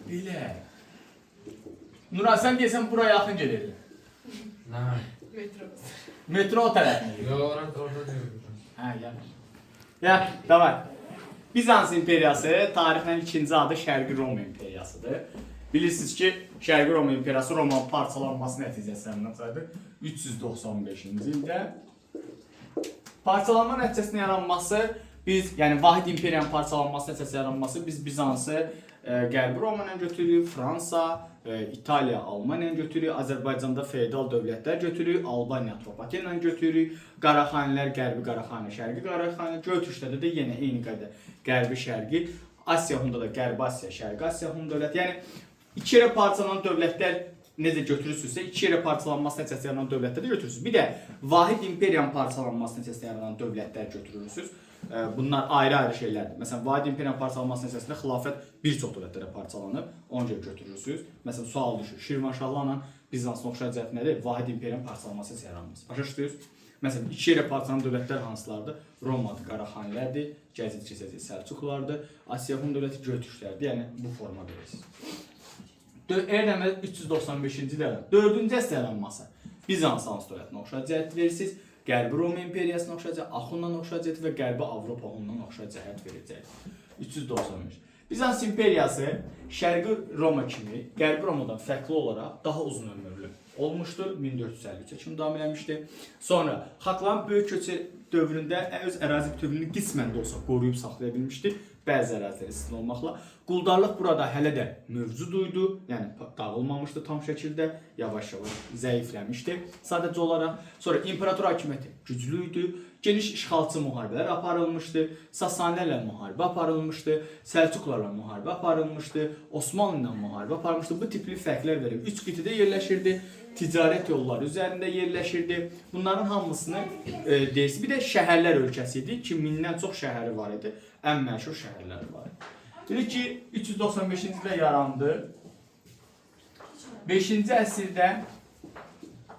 Belə. Nuran, sən deyəsən bura yaxın gedirdi. Nə? Metro. Metro o tərəfinə gedir. Yox, orada deyil. Hə, yaxşı. Ya, davay. Bizans imperiyası tarixlə ikinci adı Şərqi Roma imperiyasıdır. Bilirsiniz ki, Şərqi Roma imperiyası Romanın parçalanması nəticəsində saydı 395-ci ildə. Parçalanma nəticəsində yaranması biz, yəni vahid imperiyanın parçalanması nəticəsində yaranması biz Bizansı Qərbi Roma ilə götürürük, Fransa, İtaliya, Almaniya ilə götürürük, Azərbaycanda feodal dövlətlər götürürük, Albaniya Atropatena ilə götürürük, Qaraxanilər, Qərbi Qaraxani, Şərqi Qaraxani, Göytürklərdə də yenə eyni qayda Qərbi, Şərqi, Asiya Hunda da Qərbi Asiya, Şərqi Asiya Hun dövləti. Yəni iki yerə parçalanan dövlətlər necə götürürsünüzsə, iki yerə parçalanması nəticəsində yaranan dövlətlər də götürürsünüz. Bir də vahid imperiyanın parçalanması nəticəsində yaranan dövlətlər götürürsünüz. Bunlar ayrı-ayrı şeylərdir. Məsələn, vahid imperiyanın parçalanması nəticəsində xilafət bir çox dövlətlərə parçalanıb, ona görə götürürsünüz. Məsələn, sual düşür. Şirvanşahlarla Bizansın oxşar cəhəti nədir? Vahid imperiyanın parçalanması nəticəsində yaranması. Başa düşdünüz? Məsələn, iki yerə parçalanan dövlətlər hansılardır? Romadır, Qaraxanilərdir, gələcək keçəcək Səlcuqlardır, Asiya Hun dövləti Göytürklərdir. Yəni bu forma verirsiniz. Eradan 395-ci ildə 4-cü əsr yaranması Bizans hansı dövlətinə oxşar cəhət verirsiniz? Qərbi Roma imperiyasına oxşar cəhət, Axundan oxşar cəhət və Qərbi Avropa Hundan oxşar cəhət verəcək. 395. Bizans imperiyası Şərqi Roma kimi Qərbi Romadan fərqli olaraq daha uzun ömürlü olmuşdur. 1453-ə kimi davam eləmişdi. Sonra xalqların böyük köçü dövründə öz ərazi bütövlüyünü qismən də olsa qoruyub saxlaya bilmişdi. Bəzi ərazilər istisna olmaqla. Quldarlıq burada hələ də mövcud idi. Yəni dağılmamışdı tam şəkildə, yavaş-yavaş zəifləmişdi. Sadəcə olaraq sonra imperator hakimiyyəti güclü idi. Geniş işğalçı müharibələr aparılmışdı. Sasanilərlə müharibə aparılmışdı, Səlcuqlarla müharibə aparılmışdı, Osmanlı ilə müharibə aparılmışdı. Bu tipli fərqlər verib. Üç qitədə yerləşirdi, ticarət yolları üzərində yerləşirdi. Bunların hamısını deyirsiniz. Bir də şəhərlər ölkəsi idi ki, mindən çox şəhəri var idi. Ən məşhur şəhərləri var idi. Dedik ki, 395-ci ildə yarandı. 5-ci əsrdə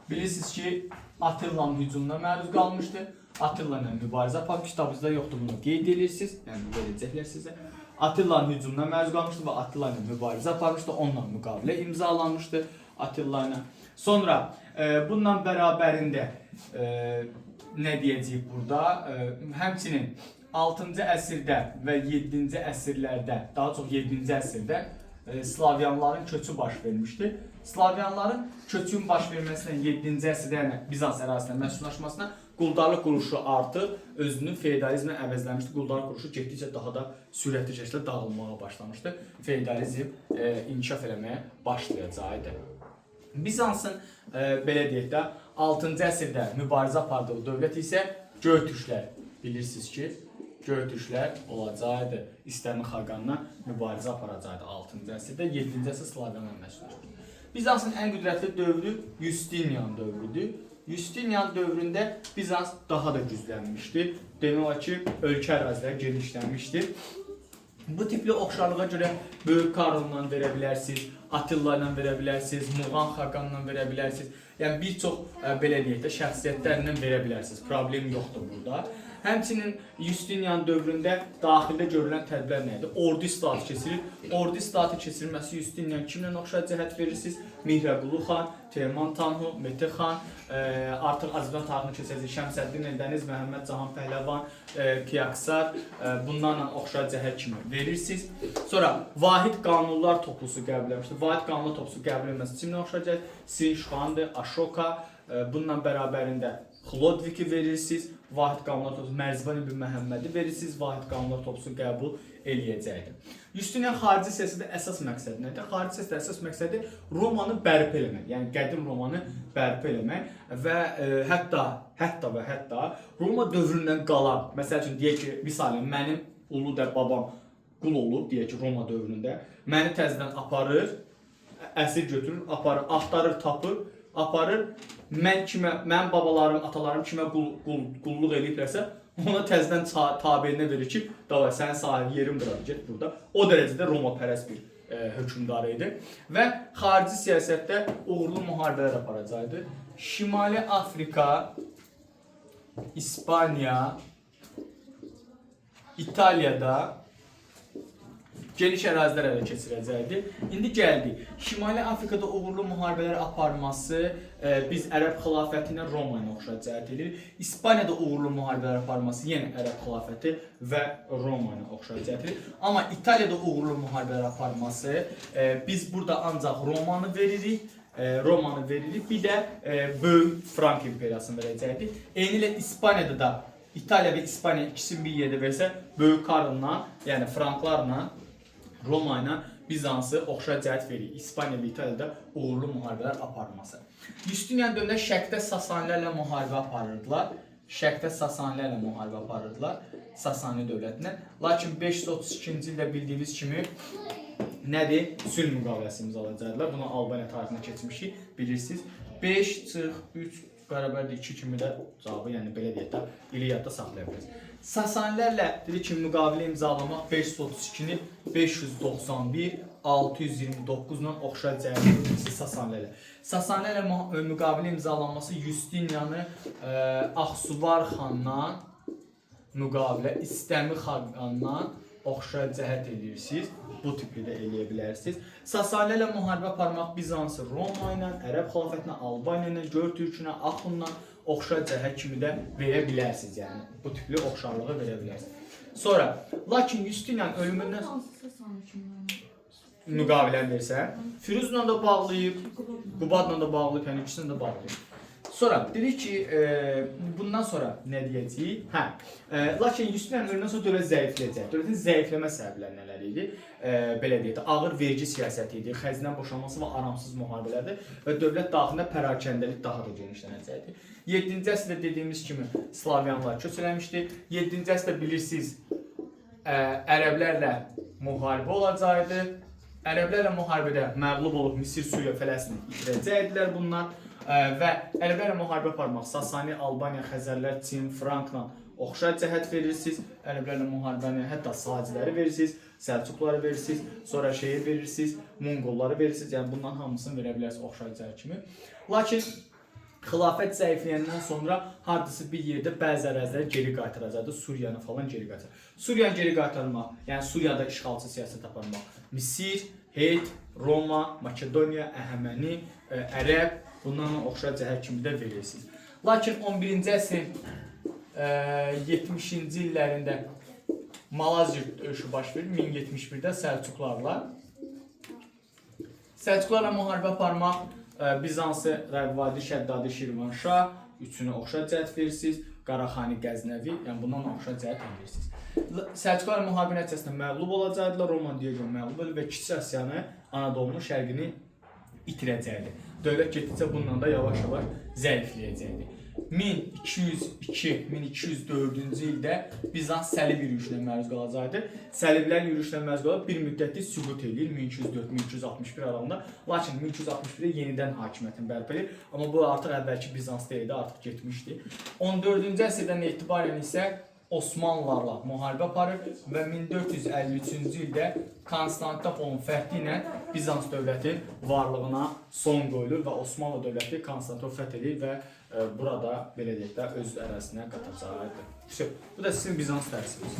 bilirsiniz ki, Attillanın hücumuna məruz qalmışdı. Attila ilə mübarizə aparıb, kitabınızda yoxdur bunu qeyd edirsiniz. Yəni verəcəklər sizə. Attillanın hücumuna məruz qalmışdı və Attila ilə mübarizə aparmışdı, onunla müqavilə imzalanmışdı Attila ilə. Sonra bununla bərabərində nə deyəcəyik burada? Həmçinin 6-cı əsrdə və 7-ci əsrlərdə, daha çox 7-ci əsrdə Slavyanların köçü baş vermişdi. Slavyanların köçün baş verməsinə 7-ci əsrdə, yəni Bizans ərazisinə məskunlaşmasına quldarlıq quruluşu artıq özünü feodalizmlə əvəzləmişdi. Quldarlıq quruluşu getdikcə daha da sürətli şəkildə dağılmağa başlamışdı. Feodalizm inkişaf eləməyə başlayacaqdı. Bizansın belə deyək də 6-cı əsrdə mübarizə apardığı dövlət isə Göytürklər. Bilirsiniz ki, Göytürklər olacaqdı. İstəmi xaqanla mübarizə aparacaqdı 6-cı əsrdə, 7-ci əsr Slavyanla məskunlaşmışdı. Bizansın ən qüdrətli dövrü Justinian dövrüdür. Justinian dövründə Bizans daha da güclənmişdi. Demək olar ki, ölkə əraziləri genişlənmişdi. Bu tipli oxşarlığa görə Böyük Karlla verə bilərsiniz, Attila ilə verə bilərsiniz, Muğan xaqanla verə bilərsiniz. Yəni bir çox belə deyək də şəxsiyyətlərlə verə bilərsiniz. Problem yoxdur burada. Həmçinin Justinian dövründə daxildə görülən tədbirlər nə idi? Ordu islahatı keçirir. Ordu islahatı keçirilməsi Justinian kimlə oxşar cəhət verirsiniz? Mihrəqulu xan, Teoman Tanhu, Mete xan, artıq Azərbaycan tarixini keçəcək Şəmsəddin Eldəniz, Məhəmməd Cahan Pəhləvan, Kiyaksar, bunlarla oxşar cəhət kimi verirsiniz. Sonra vahid qanunlar toplusu qəbul edilmişdir. Vahid qanunlar toplusu qəbul edilməsi kimlə oxşar cəhət? Sin Şuandır, Aşoka, bununla bərabərində Xlodviki verirsiniz. Vahid qanunlar toplusu Mərzban ibn Məhəmmədi verirsiniz. Vahid qanunlar toplusu qəbul eləyəcəkdir. Justinian xarici siyasətdə əsas məqsədi nədir? Xarici siyasətdə əsas məqsədi Romanı bərpa eləmək, yəni qədim Romanı bərpa eləmək və hətta Roma dövründən qalan, məsəl üçün deyək ki, misalən mənim ulu də babam qul olub, deyək ki, Roma dövründə, məni təzədən aparır, əsir götürür, aparır, axtarır, tapır, aparır. Mən kimə, mənim babalarım, atalarım kimə qulluq eləyiblərsə, ona təzədən tabeyinə verir ki, davay sənin sahibi yerin buradır, get burada. O dərəcədə Roma pərəst bir hökmdarı idi və xarici siyasətdə uğurlu müharibələr aparacaqdı. Şimali Afrika, İspaniya, İtaliyada Geniş ərazilər ələ keçirəcəkdi. İndi gəldik. Şimali Afrikada uğurlu müharibələr aparması biz Ərəb xilafəti ilə Roma ilə oxşar cəhət eləyir. İspaniyada uğurlu müharibələr aparması yenə Ərəb xilafəti və Roma ilə oxşar cəhət eləyir. Amma İtaliyada uğurlu müharibələr aparması biz burada ancaq Romanı veririk. Romanı veririk. Bir də Böyük Frank imperiyasını verəcəkdik. Eynilə İspaniyada da İtaliya və İspaniya ikisini bir yerdə versə, Böyük Karlla, yəni Franklarla Roma ilə Bizansı oxşar cəhət verir. İspaniya və İtaliyada uğurlu müharibələr aparması. Justinian dövründə Şərqdə Sasanilərlə müharibə aparırdılar. Şərqdə Sasanilərlə müharibə aparırdılar. Sasani dövlətinə. Lakin 532-ci ildə bildiyiniz kimi nədir? Sülh müqaviləsi imzalayacaqlar. Bunu Albaniya tarixinə keçmişik, bilirsiniz. 5 çıx 3 bərabərdir 2 kimi də cavabı, yəni belə deyək də, ili yadda saxlaya bilərsiniz. Sasanilərlə dedi ki, müqavilə imzalamaq 532-ni 591 629 ilə oxşar cəhət Sasanilərlə. Sasanilərlə müqavilə imzalanması Justinianı Axsuvar xandan müqavilə İstəmi xaqandan oxşar cəhət eləyirsiniz. Bu tipli də eləyə bilərsiniz. Sasanilərlə müharibə aparmaq Bizansı Roma ilə, Ərəb xilafətinə, Albaniya ilə, Gör Türkünə, Axunla oxşar cəhət kimi də verə bilərsiniz. Yəni bu tipli oxşarlığı verə bilərsiniz. Sonra, lakin Justinian ölümündən Hansı Sasani hökmdarı? müqaviləni versə, Firuzla da bağlayıb, Qubadla da bağlayıb, yəni ikisini də bağlayıb. Sonra dedik ki, bundan sonra nə deyəcəyik? Hə, lakin Justinian ölümündən sonra dövlət zəifləyəcək. Dövlətin zəifləmə səbəbləri nələr idi? Belə deyək də, ağır vergi siyasəti idi, xəzinə boşalması və aramsız müharibələrdir və dövlət daxilində pərakəndəlik daha da genişlənəcəkdi. 7-ci əsrdə dediyimiz kimi Slavyanlar köç eləmişdi. 7-ci əsrdə bilirsiniz, ərəblərlə müharibə olacaqdı. Ərəblərlə müharibədə məğlub olub Misir, Suriya, Fələstini itirəcəkdilər bunlar. Və ərəblərlə müharibə aparmaq Sasani, Albaniya, Xəzərlər, Çin, Frankla oxşar cəhət verirsiniz. Ərəblərlə müharibəni hətta Saciləri verirsiniz, Səlcuqları verirsiniz, sonra şeyi verirsiniz, Monqolları verirsiniz. Yəni bunların hamısını verə bilərsiniz oxşar cəhət kimi. Lakin xilafət zəifləyəndən sonra hardasa bir yerdə bəzi əraziləri geri qaytaracaqdı, Suriyanı falan geri qaytaracaq. Suriyanı geri qaytarmaq, yəni Suriyada işğalçı siyasət aparmaq. Misir, Het, Roma, Makedoniya, Əhəməni, Ərəb bundan oxşar cəhət kimi də verirsiniz. Lakin 11-ci əsrin 70-ci illərində Malazgirt döyüşü baş verir 1071-də Səlcuqlarla. Səlcuqlarla müharibə aparmaq Bizansı Rəvvadi, Şəddadi, Şirvanşah üçünü oxşar cəhət verirsiniz. Qaraxani, Qəznəvi, yəni bundan oxşar cəhət verirsiniz. Səlcuqlar müharibə nəticəsində məğlub olacaqdılar. Roman Diogen məğlub oldu və Kiçik Asiyanı, Anadolunun şərqini itirəcəkdi. Dövlət getdikcə bununla da yavaş-yavaş zəifləyəcəkdi. 1202-1204-cü ildə Bizans səlib yürüşünə məruz qalacaqdı. Səliblərin yürüşünə məruz qalıb bir müddətlik süqut eləyir 1204-1261 aralığında. Lakin 1261-də yenidən hakimiyyətini bərpa edir. Amma bu artıq əvvəlki Bizans deyildi, artıq getmişdi. 14-cü əsrdən etibarən isə Osmanlılarla müharibə aparır və 1453-cü ildə Konstantinopolun fəthi ilə Bizans dövləti varlığına son qoyulur və Osmanlı dövləti Konstantinopol fəth edir və burada belə deyək də öz ərazisinə qatacaqdır. Vəsə, bu da sizin Bizans dərsiniz.